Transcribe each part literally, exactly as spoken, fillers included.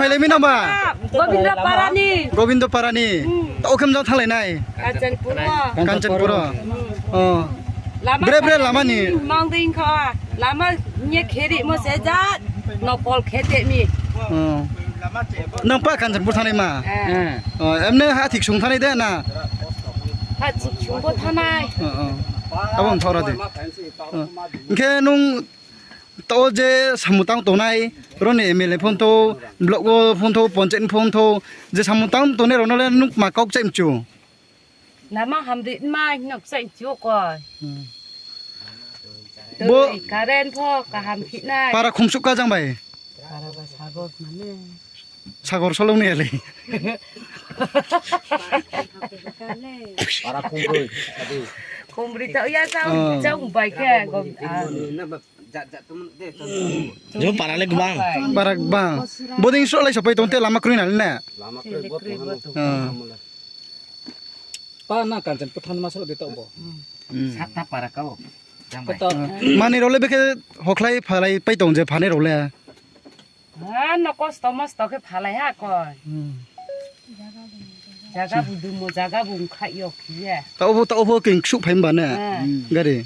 Phailai mi nang ba? Gobindo Para ni. Gobindo Para ni. Taoh khe mjang thannglai nai? Kanchanpur o. Kanchanpur o. Bre bre lama ni. Mang dei kha. Lama ni kherimo se ja. Nokol khe te mi. Nang pa Kanchanpur thanngnai ma? Emne ha thik sung thanngnai de na? Ha thik sung bo thanngnai. Abo mthaoh ra de. Hing khe nung taoh je samung tang tongnai, ro ni M L A phone thou, block wo phone thou, panchayat ni phone thou, je samung tang tongnai rao no le nung kma kau kchaih mchu? Lama hamri ma hing no kchaih mchu koi. Bo current pho kaham phi nai. Para khumsuh ka jang bai? Sagor solong ni le. Khumri tau ya jang, jang bai khe. Jo para le gbang. Para gbang. Bodei sroh lai sapai tong te lama kroi na le na? Pa na Kanchanpur thanng ma sroh de taoh bo. Sata para kau. Mani rao le bekhe hokhlai phalai pai tong je phanai rao le. Ha, no kosto mosto khe phalai ha koi. Jaga bu dumo, jaga bu mkhaih yo khe ye. Taoh bo, taoh bo khe ksuh phai mba ne? Gari.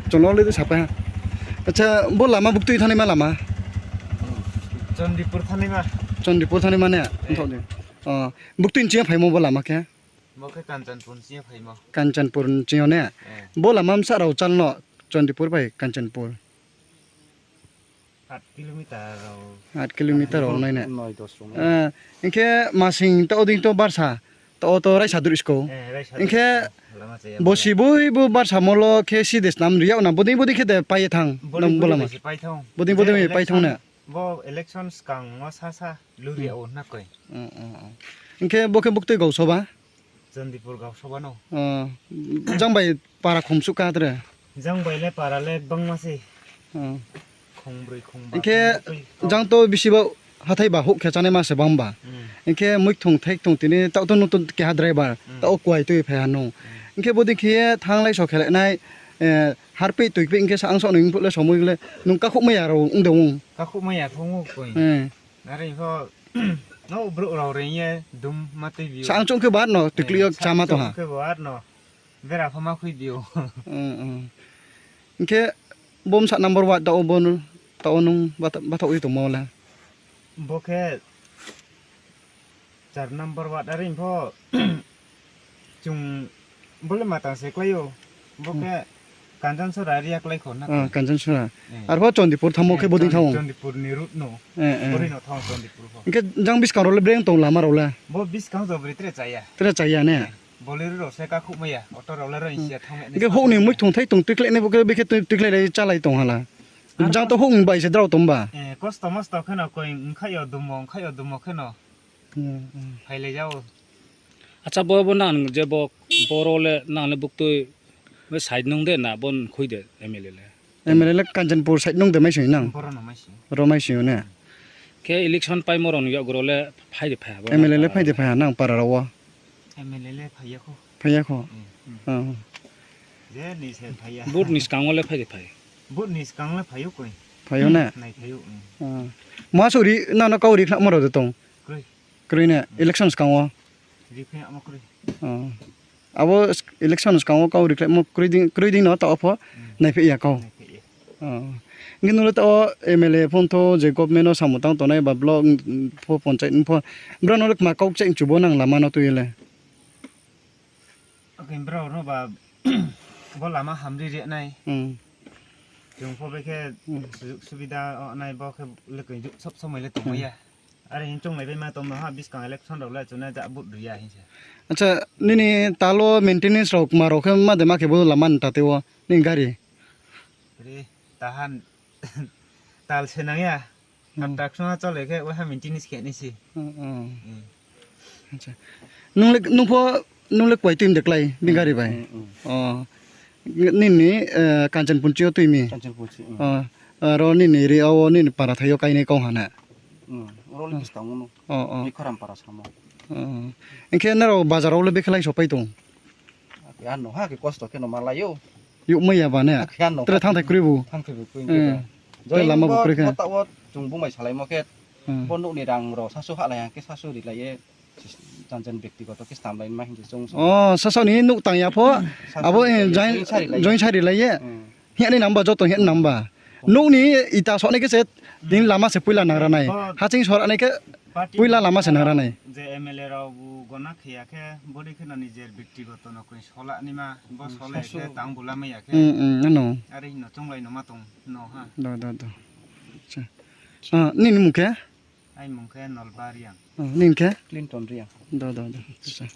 Chung no le sapai ha. Acha, bo lama buktui thanngnaima lama? Chandipur thanngnaima. Chandipur thanngnaima ne? Buktui ni ching yo phaimo bo lama khe? Kanchanpur ni ching yo ne? Bo lama bsa rao chal no Chandipur bai Kanchanpur? Aat kilometer rao nai ne. Hing khe masing taoh dei to barsa, taoh to raisa duri skou. Hing khe bosi boi bo barsa molo khe si de snam ri yag na, bodei bodei khe de pai ye thanng, nang bo lama? Bodei bodei pai thanng ne. Hing khe bo khe buktui gausoba? Jang bai para khumsuh ka tre? Jang bai le para le gbangma se. Hing khe jang to bisi ba hathái ba houh khe chánaima se bang ba. Hing khe muikthung thaikthung tini taoh to nung to keha driver, taoh o kuai tui phai ha nung. Hing khe bodei khe ye thannglai so khe le nai, harpeh tuipeh hing khe sa ang so no hing phuh le somoi le nung kakhouhmai ya rao ong de ong? Are pho, no brouh rao reing ye dum ma tui bi ou. Sa ang chung khe bo ar no tuiklih yo cháma tong ha. Khe bo ar no bera pho ma khui bi ou. Hing khe bo bsa number ward taoh o bo, taoh o nung bathaoh ye tongmo le? Bo khe char number ward are pho chung bo le matang se klái ou. Bo khe Kanchansora area klái kho na. Kanchansora. Arpho Chandipur thanngmo khe bodei thanng ou? Chandipur ni route no. Hing khe jang buskang rao le breng tong lama rao le? Bo buskang jo bri tre chaya. Tre chaya ne? Bolero rao se kakhouhmai ya, auto rao le rao hing si ya thanng. Hing khe houh ni muikthung thaikthung tuikhlai nai bo khe bekhe tuikhlai lai chálai tong ha la? Jang to houh ni bai se drao tong ba? Kosto mosto khe no koi mkhaih yo dumo, mkhaih yo dumo khe no phailai ja ou. Acha, bo, bo nang je bo, boro le nang le buktui, bo side nung de na, bo khui de M L A le? M L A le Kanchanpur side nung de mai sing nang? Ro mai sing ou ne? Khe election paimo rao ni yakgu rao le phai de phai ha bo? M L A le phai de phai ha nang para rao wo? Phai ya kho. Vote ni skang wo le phai de phai? Phai ou ne? Muha suh ri, nang no kau ri khnamo rao de tong? Kroi ne, election skang wo? Abo election skang wo kau ri khlaimo kroi dei, kroi dei no taoh pho naipheh ya kau. Hing khe nung le taoh M L A phone thou, je government no samung tang tongnai ba block pho, panchayat pho, brao no le kma kau kchaih mchu bo nang lama no tui ye le? Brao no ba bo lama hamri ri nai. Chung pho bekhe sujug subida nai bo khe le koi sob somoi le tongmai ya. Are hing chounglai bai ma tong no ha, buskang election rao le chung na ja vote ri ya hing se. Acha, nini tal wo maintenance rao kma rao khe ma de ma khe bo lama ni tate wo nini gari? Tahan tal se nang ya. Hamta ksung ha chole khe waiha maintenance khe nai se. Nung le, nung pho, nung le kuai tui de klái bini gari bai? Nini Kanchanpur ching yo tui mi? Aro nini ri wo nini para thai yo kainai kau ha na? Oro le bwskang no. O, o. Bikhoram para samo. O. Hing khe nrao bazar wo le bekhe lai sopai tong? Akhe ano ha khe kosto khe no malai ou. Youhmai ya ba ne? Akhe ano tre thanngthai kroi bu. Thanngthai bu kroi hing khe ba. Tre lama bu kroi khe. Bo taoh wo chung bung bai salaimo khe, hmm, bo nouh ni rang rao sasu hahlai ya khe sasu rilai ye, jan jan bektigoto khe stamlai ma hing khe chung sa. O, sasao ni nouh tang ya pho, abo, eh, join sa rilai ye. Hing ni namba joto hing ni namba. Nouh ni ita soh nai khe se, tini lama se poila nang ra nai. Haching sora nai khe poila lama se nang ra nai. Je M L A rao bu gona khe ya khe, bodei khe no nijer bektigoto no koi sola naima, bo sola khe tang bu lamai ya khe. Hmm, hmm, ano. Are hing no chounglai no ma tong no ha. Do, do, do. Acha. Ah, nini mung khe? Aini mung khe Nolba Reang. Ah, nini khe? Clinton Reang. Do, do, do. Acha.